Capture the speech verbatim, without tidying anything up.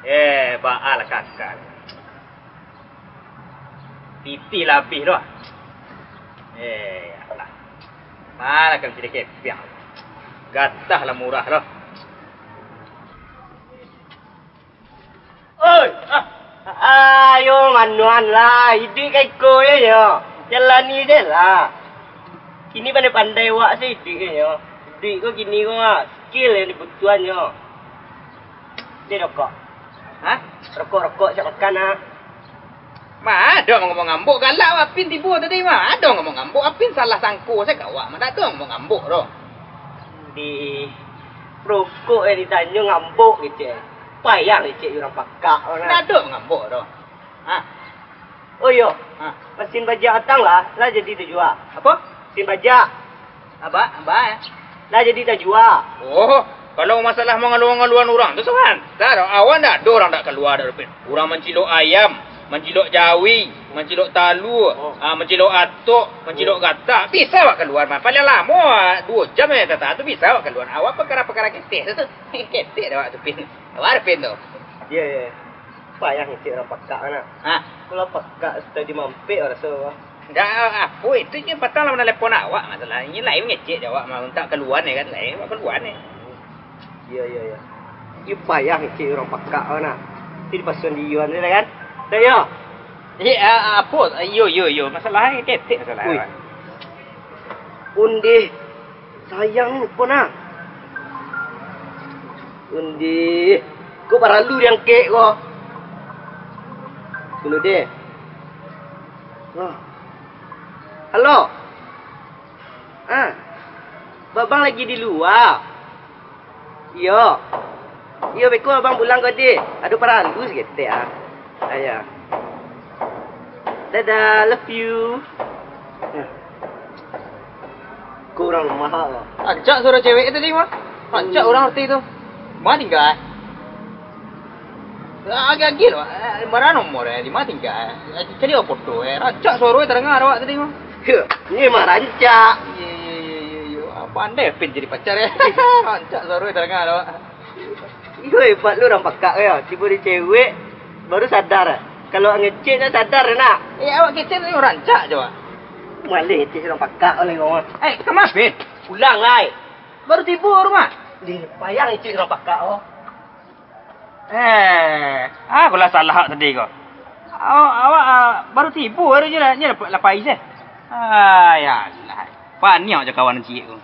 Eh, baa lah kakak. Pitih lah abih tu ah. Eh, alah. Malah kan pitih kepiang. Gatah lah murah tu. Oi, ah, ayo manuan lah, iduik ka iko je nyo. Jalani je lah. Kini pandai-pandai wak se iduik je nyo. Iduik ko kini ko ah, skill yang dibutuhan nyo. Ni rokok. Hah? Rokok-rokok siap makan ah. Ma ado ngomong ngambok, galak Apin tibo tadi mah. Ado ngomong ngambok, Apin salah sangko sajo ka awak mah. Dak ado ngomong ngambok doh. Di rokok yang ditanyo ngambok kecek. Payah kecek urang pakak tu nah. Dak ado ngambok doh. Ha. Oh iyo. Ha. Masin bajak atang lah, lah jadi tajua. Apo? Masin bajak. Abah, abah, eh? Lah jadi tajua. Oh, kalau masalah mangaluan-ngaluan urang tu, Suhan. Dak doh, awan dak ado urang dak kalua dak, Pin. Urang mancilok ayam, mancilok jawi, mancilok talua, Oh. ah, mancilok atok, mancilok Oh. gatak. Bisa awak kalua mah. Paling lamo, ah, duo jam je, tata tu bisa awak kalua. Awak pakara-pakara ketek tu, tu. Ketek dah awak tu, Pin. Awak ado, Pin, tu. Iyo, iyo. Payah ngecek urang pakak, nak. Ha? Kalau pakak sudah dimampek, raso. Dak, apo itu je, patang lah nalepon awak masalah. Inyo lain ngecek je awak mah, untuak kaluan je kan, lain awak kaluan je. Iyo, iyo, iyo. Iyo payah ngecek urang pakak, nak. Itu dipasuan di Yuan tu lah kan? Dak yo? Eh, a-, apo? Iyo, iyo, iyo. Masalah ketek masalah. Ui. Ondeh. Sayang ni pun ah. Undi. Ko paralu diangkek ko. Dulu deh. Wah. Halo. Ah. Babang lagi di lua. Iyo. Iyo, beko abang pulang ko, deh. Ado paralu saketek ah. Ayo. Dadah, love you. Ko urang rumah awak ko. Rancak suaro cewek tadi mah. Rancak urang arti tu. Ma tingga? Agi-agi lo. Bara nomor eh? Di ma tingga? Cari awak foto eh. Rancak suaro eh, taranga awak tadi mah. Iyo, ni mah rancak. Iyo, iyo, iyo, iyo, iyo. Ah, pandai Pin jadi pacar eh. Rancak suaro eh, taranga awak. Iyo, hebat lo urang pakak yo. Tibo di cewek, baru sadar. Kalau ngecek nyo sadar nak. Eh, awak kecek tu rancak jo, Wak. Maleh ngecek urang pakak oleh kau mah. Eh, ka ma, Pin? Pulang lai. Baru tibo rumah. Deh, payah ngecek urang pakak ko. Eh, ah, aku lah salah awak tadi ko. Awak, awak, ah, baru tibo baru nyo lah, nyo lah, lah pai se. Ah, yo lah. Paniang jo kawan ciek ko.